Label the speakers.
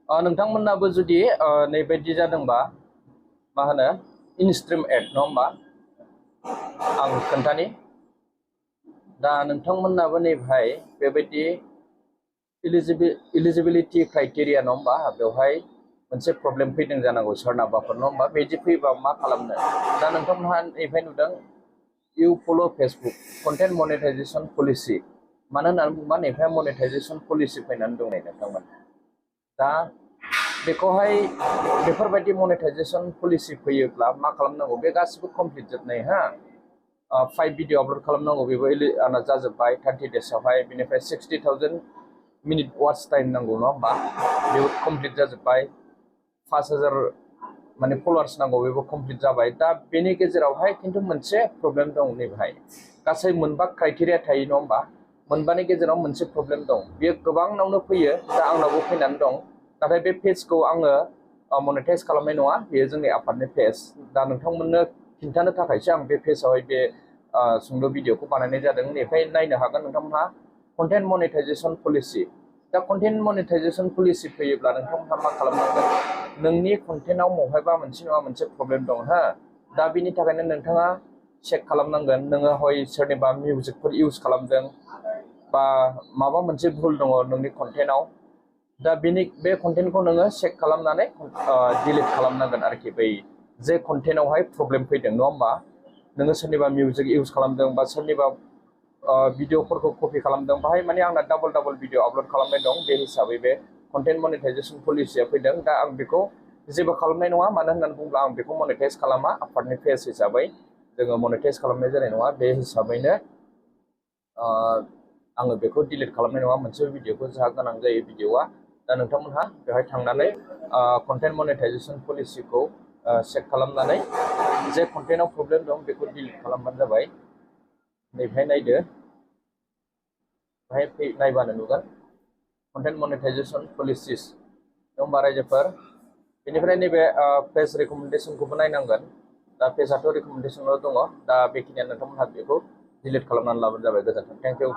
Speaker 1: नोंथांमोनाबो जुदि नैबायदि जादोंबा मा होनो इनस्ट्रीम एड नङा होमबा आं खोन्थानि दा नोंथांमोनाबो नैबेहाय बेबायदि इलिजिबिलिटी क्राइटेरिया नङा होमबा बेवहाय मोनसे प्रब्लेम फैदों जानांगौ सोरनाबाफोर नङा होमबा बिदि फैबा मा खालामनो दा नोंथांमोनहा नैबेहाय नुदों you follow Facebook content monetization policy मानो होननानै बुङोबा नैबेहाय monetization policy फैनानै दं नोंथांमोन दा बेखौहाय बेफोरबायदि monetization policy फैयोब्ला मा खालामनांगौ बे गासिबो कमप्लिट जोबनाय हा 5 भिडिअ आपलोड खालामनांगौ बेबो आंना जाजोब्बाय 30 डेजआवहाय बेनिफ्राय 60,000 मिनिट वाच टाइम नांगौ नङा होमबा बेबो कमप्लिट जाजोब्बाय 5,000 माने फलोवार्स नांगौ बेबो कमप्लिट जाबाय दा बेनि गेजेरावहाय खिन्थु मोनसे प्रब्लेम दं नैबेहाय गासै मोनबा क्राइटेरिया थायो नङा होमबा मोनबानि गेजेराव मोनसे प्रब्लेम दं बेयो गोबांनावनो फैयो दा आंनावबो फैनानै दं नाथाय बे पेजखौ आङो मनेटाइज खालामनाय नङा बेयो जोंनि आफादनि पेज दा नोंथांमोननो खिन्थानो थाखायसो आं बे पेजावहाय बे सुंद' भिडिअखौ बानायनाय जादों बेनिफ्राय नायनो हागोन नोंथांमोनहा कन्टेन्ट मनेटाइजेशन पलिसि दा कन्टेन्ट मनेटाइजेशन पलिसि फैयोब्ला नोंथांमोनहा मा खालामनांगोन नोंनि कन्टेन्टआव बहायबा मोनसे नङा मोनसे प्रब्लेम दं हा दा बिनि थाखायनो नोंथाङा चेक खालामनांगोन नोङो हय सोरनिबा मिउजिकफोर इउज खालामदों बा माबा मोनसे भुल दङ नोंनि कन्टेन्टआव दा बे कन्टेन्टखौ नोङो चेक खालामनानै डिलिट खालामनांगोन आरोखि बै जे कन्टेन्टआवहाय प्रब्लेम फैदों नङा होमबा नोङो सोरनिबा मिउजिक इउज खालामदों बा सोरनिबा भिडिअफोरखौ कपि खालामदों बाहाय माने आंना डाबल भिडिअ आपलोड खालामनाय दं बे हिसाबै बे कन्टेन्ट मनेटाइजेशन पलिसिया फैदों दा आं बेखौ जेबो खालामनाय नङा मानो होननानै बुङोब्ला आं बेखौ मनेटाइज खालामा आफादनि पेज हिसाबै जोङो मनेटाइज खालामनाय जानाय नङा बे हिसाबैनो आङो बेखौ डिलिट खालामनाय नङा मोनसे भिडिअखौ जाहा गोनां जायो भिडिअआ दा नोंथांमोनहा बेवहाय थांनानै कन्टेन्ट मनेटाइजेशन पलिसिखौ चेक खालामनानै जे कन्टेन्टआव प्रब्लेम दं बेखौ डिलिट खालामबानो जाबाय नैबेहाय नायदो बेहाय नायबानो नुगोन कन्टेन्ट मनेटाइजेशन पलिसिस दं होमबा रायजोफोर बेनिफ्राय नैबे पेज रेकमेन्डेशनखौबो नायनांगोन दा पेजआथ' रेकमेन्डेशनल' दङ दा बेखिनियानो नोंथांमोनहा बेखौ डिलिट खालामनानै लाबानो जाबाय गोजोन्थों थेंक इउ